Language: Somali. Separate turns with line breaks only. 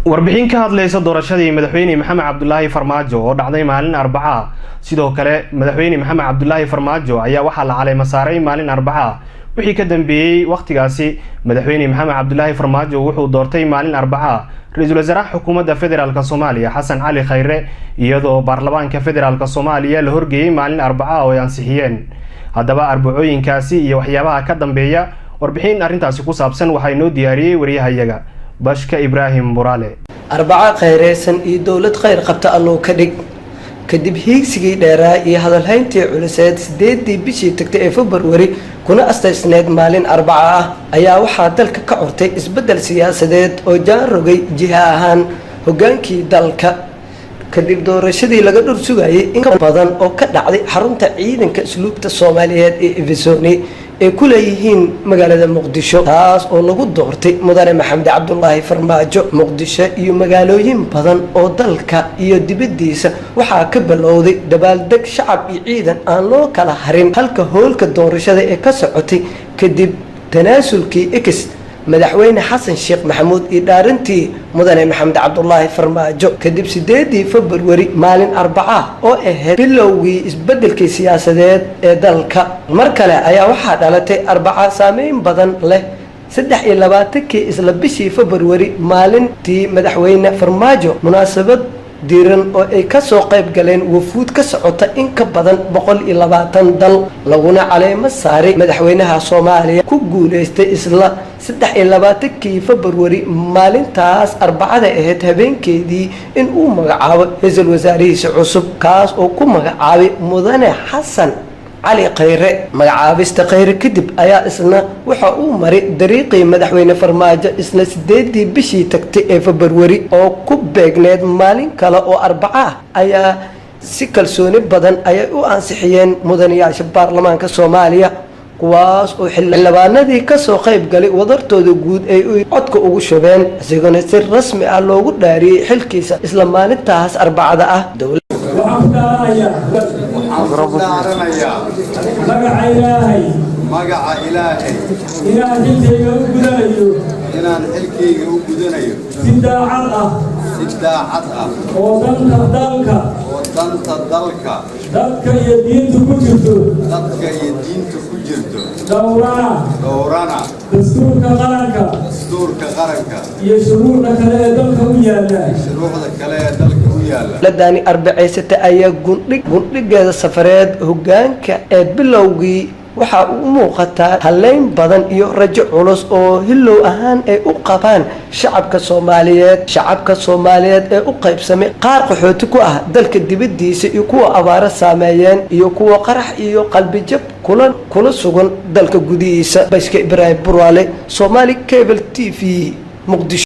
Warbixin ka hadlaysa doorashadii Madaxweyne Maxamed Cabdulaahi Farmaajo oo dhacday maalin Arbaca. Sidoo kale Madaxweyne Maxamed Cabdulaahi Farmaajo ayaa waxaa la caleema saaray maalin Arbaca. Wixii ka dambeeyey wakhtigaasi, Madaxweyne Maxamed Cabdulaahi Farmaajo wuxuu doortay maalin Arbaca Ra-iisul Wasaaraha Xukuumadda Federaalk Soomaaliya Xasan Cali Khayre, iyadoo Baarlamaanka Federaalk Soomaaliya la horgeeyey maalin Arbaca oo ay ansixiyeen. Haddaba arbacooyinkaasi iyo waxyaabaha ka dambeeya, warbixin arrintaasi ku saabsan waxaa inoo diyaariyey wariyahayaga Bashka Ibraahim Buraale.
Arbaco khayreysan iyo dowlad khayr qabta Alluu ka dhig. Kadib hiigsigii dheeraa iyo hadalhayntii culiseed 8-dii bishii tagtay ee Februari, kuna astaysneed maalin Arbaca ah, ayaa waxaa dalka ka curtay isbeddel siyaasadeed oo jaan rogay jiha ahaan hogaankii dalka, kadib doorashadii laga dhur sugayay in ka badan oo ka dhacday xarunta Ciidanka Asluubta Soomaaliyeed ee Efesoni ee ku leeyihiin magaalada Muqdisho, taas oo lagu doortay Mudane Maxamed Cabdulaahi Farmaajo. Muqdisho iyo magaalooyin badan oo dalka iyo dibaddiisa waxaa ka bilowday dabaaldeg shacab iyo ciidan aan loo kala harin, halka hoolka doorashada ee ka socotay kadib tanaasulkii ex Madaxweyne Xasan Sheekh Maxamuud iyo dhaarintii Mudane Maxamed Cabdulaahi Farmaajo. Kadib 8-dii Februari, maalin Arbaca oo ahayd bilowgii isbedelkii siyaasadeed ee dalka, mar kale ayaa waxaa dhalatay Arbaca saameyn badan leh. 23-kii isla bishii Februari, maalintii Madaxweyne Farmaajo munaasabad diiran oo ay kasoo qayb galeen wafuud ka socota in ka badan 120 dal, laguna caleemo saaray madaxweynaha Soomaaliya ku guuleystay isla 23-kii Februari, maalintaas Arbacada ahayd habeenkeedii, in uu magacaabo ra-iisul wasaarihiisa cusub, kaas oo ku magacaabay Mudane Xasan Cali Khayre. Magacaabista Khayre kadib ayaa isna waxa uu maray dariiqii Madaxweyne Farmaajo isla 8-dii bishii tagtay ee Februari, oo ku beegneed maalin kale oo Arbaca ah, ayaa si kalsooni badan ayay u ansixiyeen mudanayaasha Baarlamaanka Soomaaliya, kuwaas oo xildhibaanadii kasoo qayb galay wadartooda guud ay codka ugu shubeen, isagona si rasmi ah loogu dhaariyey xilkiisa isla maalintaas Arbacada ah.
Waxaan ku dhaaranayaa
Waxaan ku dhaaranayaa
magaca Ilaahay,
magaca Ilaahay,
inaan xilkayga u gudanayo,
inaan xilkayga u gudanayo
si daacad ah,
si daacad ah,
oo danta dalka,
oo danta dalka,
dadka iyo diintu ku jirto,
dadka iyo diinta ku jirto,
dhowrana,
dhowrana
dastuurka qaranka,
dastuurka qaranka,
iyo shuruucda kale ee dalka u yaalla.
Shuruucda kale ee dalka u yaalla.
Dowladani arbacaysata ayaa gundhigeeda safareed hogaanka ee bilowgii waxaa u muuqataa haleyn badan iyo rajo culus oo hilow ahaan ay u qabaan shacabka Soomaaliyeed. Shacabka Soomaaliyeed ee u qaybsamay qaar qaxooti ku ah dalka dibaddiisa, iyo kuwa abaaro saameeyeen, iyo kuwa qarax iyo qalbijab kula sugan dalka gudihiisa. Bashka Ibraahim Buraale, Somali Cable TV, Muqdisho.